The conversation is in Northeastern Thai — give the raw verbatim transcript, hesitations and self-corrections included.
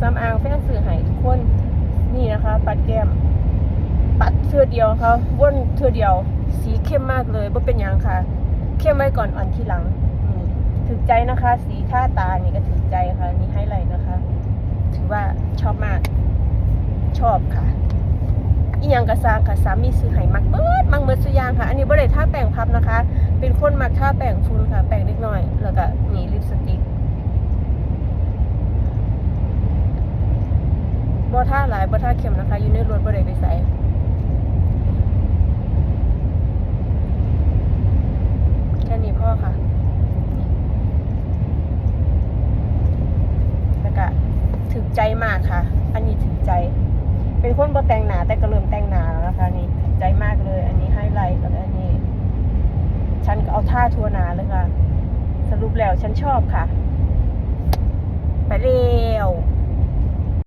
สำอางแฟนซื้อให้ทุกคน นี่นะคะ ปัดแก้ม ปัดเทื่อเดียวค่ะ วนเทื่อเดียว สีเข้มมากเลย บ่เป็นหยังค่ะ เข้มไว้ก่อน อ่อนทีหลัง นี่ ถืกใจนะคะ สีทาตานี่ก็ถืกใจค่ะ นี่ไฮไลท์นะคะ ถือว่าชอบมาก ชอบค่ะ อีหยังกะซ่างค่ะ สามีซื้อให้ มักเบิด มักเบิดซุอย่างค่ะ อันนี้บ่ได้ทาแป้งพับนะคะ เป็นคนมักทาแป้งฝุ่นค่ะ แป้งเล็กน้อย แล้วก็นี่ลิปสติก บ่ทาหลาย บ่ทาเข้มนะคะ อยู่ในรถบ่ได้ไปไส แค่นี้พอค่ะ แล้วก็ถืกใจมากค่ะ อันนี้ถืกใจ เป็นคนบ่แต่งหน้า แต่ก็เริ่มแต่งหน้าแล้วนะคะ นี่ถืกใจมากเลย อันนี้ไฮไลท์ แล้วก็อันนี้ ฉันก็เอาทาทั่วหน้าเลยค่ะ สรุปแล้วฉันชอบค่ะ ไปเลย